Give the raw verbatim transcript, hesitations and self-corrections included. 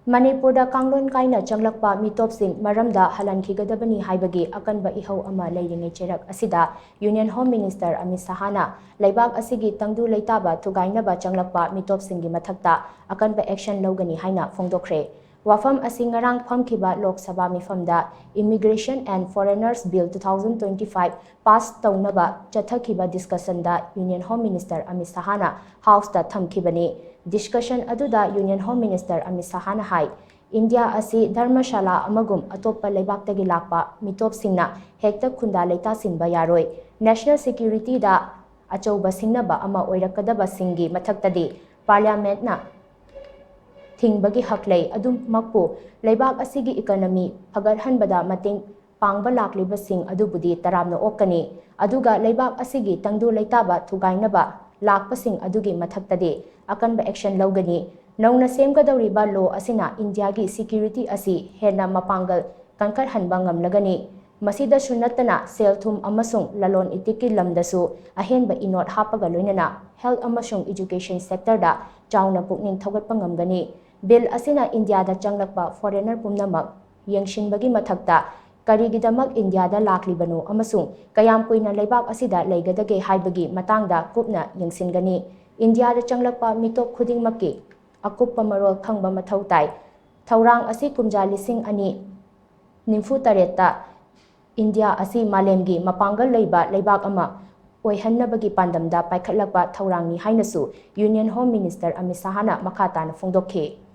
ꯃꯅꯤꯄꯨꯔꯗ ꯀꯥꯡꯂꯣꯟ ꯀꯥꯏꯅ ꯆꯪꯂꯛꯄ ꯃꯤꯇꯣꯞꯁꯤꯡ ꯃꯔꯝꯗ ꯍꯜꯍꯟꯈꯤꯒꯗꯕꯅꯤ ꯍꯥꯏꯕꯒꯤ ꯑꯀꯟꯕ ꯏꯍꯧ ꯑꯃ ꯂꯩꯔꯤꯉꯩ ꯆꯩꯔꯛ ꯑꯁꯤꯗ Union Home Minister ꯑꯃꯤꯠ ꯁꯍꯥꯅ ꯂꯩꯕꯥꯛ ꯑꯁꯤꯒꯤ ꯇꯪꯗꯨ ꯂꯩꯇꯥꯕ ꯊꯨꯒꯥꯏꯅꯕ ꯆꯪꯂꯛꯄ ꯃꯤꯇꯣꯞꯁꯤꯡꯒꯤ ꯃꯊꯛꯇ ꯑꯀꯟꯕ action ꯂꯧꯒꯅꯤ ꯍꯥꯏꯅ ꯐꯣꯡꯗꯣꯛꯈ꯭ꯔꯦ꯫ ꯋꯥꯐꯝ ꯑꯁꯤ ꯉꯔꯥꯡ ꯐꯝꯈꯤꯕ Lok Sabha ꯃꯤꯐꯝꯗ Immigration and Foreigners Bill two thousand twenty-five pass ꯇꯧꯅꯕ ꯆꯠꯊꯈꯤꯕ discussionꯗ Union Home Minister ꯑꯃꯤꯠ ꯁꯍꯥꯅ Houseꯇ ꯊꯝꯈꯤꯕꯅꯤ꯫ Discussion ꯑꯗꯨꯗ Union Home Minister ꯑꯃꯤꯠ ꯁꯍꯥꯅ ꯍꯥꯏ, ꯏꯟꯗꯤꯌꯥ ꯑꯁꯤ ꯙꯔꯃꯁꯥꯂꯥ ꯑꯃꯒꯨꯝ ꯑꯇꯣꯞꯄ ꯂꯩꯕꯥꯛꯇꯒꯤ ꯂꯥꯛꯄ ꯃꯤꯇꯣꯞꯁꯤꯡꯅ ꯍꯦꯛꯇ ꯈꯨꯟꯗꯥ ꯂꯩꯇꯥꯁꯤꯟꯕ ꯌꯥꯔꯣꯏ꯫ National securityꯗ ꯑꯆꯧꯕ ꯁꯤꯡꯅꯕ ꯑꯃ ꯑꯣꯏꯔꯛꯀꯗꯕꯁꯤꯡꯒꯤ ꯃꯊꯛꯇꯗꯤ Parliamentꯅ ꯊꯤꯡꯕꯒꯤ ꯍꯛ ꯂꯩ꯫ ꯑꯗꯨꯃꯛꯄꯨ ꯂꯩꯕꯥꯛ ꯑꯁꯤꯒꯤ economy ꯐꯒꯠꯍꯟꯕꯗ ꯃꯇꯦꯡ ꯄꯥꯡꯕ ꯂꯥꯛꯂꯤꯕꯁꯤꯡ ꯑꯗꯨꯕꯨꯗꯤ ꯇꯔꯥꯝꯅ ꯑꯣꯛꯀꯅꯤ꯫ ꯑꯗꯨꯒ ꯂꯩꯕꯥꯛ ꯑꯁꯤꯒꯤ ꯇꯪꯗꯨ ꯂꯩꯇꯥꯕ ꯊꯨꯒꯥꯏꯅꯕ ꯂꯥꯛꯄꯁꯤꯡ ꯑꯗꯨꯒꯤ ꯃꯊꯛꯇꯗꯤ ꯑꯀꯟꯕ action ꯂꯧꯒꯅꯤ꯫ ꯅꯧꯅ ꯁꯦꯝꯒꯗꯧꯔꯤꯕ law ꯑꯁꯤꯅ ꯏꯟꯗꯤꯌꯥꯒꯤ security ꯑꯁꯤ ꯍꯦꯟꯅ ꯃꯄꯥꯡꯒꯜ ꯀꯟꯈꯠꯍꯟꯕ ꯉꯝꯂꯒꯅꯤ꯫ ꯃꯁꯤꯗꯁꯨ ꯅꯠꯇꯅ ꯁꯦꯜ ꯊꯨꯝ ꯑꯃꯁꯨꯡ ꯂꯂꯣꯟ ꯏꯇꯤꯛꯀꯤ ꯂꯝꯗꯁꯨ ꯑꯍꯦꯟꯕ ꯏꯅꯣꯠ ꯍꯥꯞꯄꯒ ꯂꯣꯏꯅꯅ health ꯑꯃꯁꯨꯡ education sectorꯗ ꯆꯥꯎꯅ ꯄꯨꯛꯅꯤꯡ ꯊꯧꯒꯠꯄ ꯉꯝꯒꯅꯤ꯫ Bill ꯑꯁꯤꯅ ꯏꯟꯗꯤꯌꯥꯗ ꯆꯪꯂꯛꯄ foreigner ꯄꯨꯝꯅꯃꯛ ꯌꯦꯡꯁꯤꯟꯕꯒꯤ ꯃꯊꯛꯇ ꯀꯔꯤꯒꯤꯗꯃꯛ ꯏꯟꯗꯤꯌꯥꯗ ꯂꯥꯛꯂꯤꯕꯅꯣ ꯑꯃꯁꯨꯡ ꯀꯌꯥꯝ ꯀꯨꯏꯅ ꯂꯩꯕꯥꯛ ꯑꯁꯤꯗ ꯂꯩꯒꯗꯒꯦ ꯍꯥꯏꯕꯒꯤ ꯃꯇꯥꯡꯗ ꯀꯨꯞꯅ ꯌꯦꯡꯁꯤꯟꯒꯅꯤ꯫ ꯏꯟꯗꯤꯌꯥꯗ ꯆꯪꯂꯛꯄ ꯃꯤꯇꯣꯞ ꯈꯨꯗꯤꯡꯃꯛꯀꯤ ꯑꯀꯨꯞꯄ ꯃꯔꯣꯜ ꯈꯪꯕ ꯃꯊꯧ ꯇꯥꯏ꯫ ꯊꯧꯔꯥꯡ ꯑꯁꯤ ꯀꯨꯝꯖꯥ ꯂꯤꯁꯤꯡ ꯑꯅꯤ ꯅꯤꯐꯨ ꯇꯔꯦꯠꯇ ꯏꯟꯗꯤꯌꯥ ꯑꯁꯤ ꯃꯥꯂꯦꯝꯒꯤ ꯃꯄꯥꯡꯒꯜ ꯂꯩꯕ ꯂꯩꯕꯥꯛ ꯑꯃ ꯑꯣꯏꯍꯟꯅꯕꯒꯤ ꯄꯥꯟꯗꯝꯗ ꯄꯥꯏꯈꯠꯂꯛꯄ ꯊꯧꯔꯥꯡꯅꯤ ꯍꯥꯏꯅꯁꯨ Union Home Minister ꯑꯃꯤꯠ ꯁꯍꯥꯅ ꯃꯈꯥ ꯇꯥꯅ ꯐꯣꯡꯗꯣꯛꯈꯤ꯫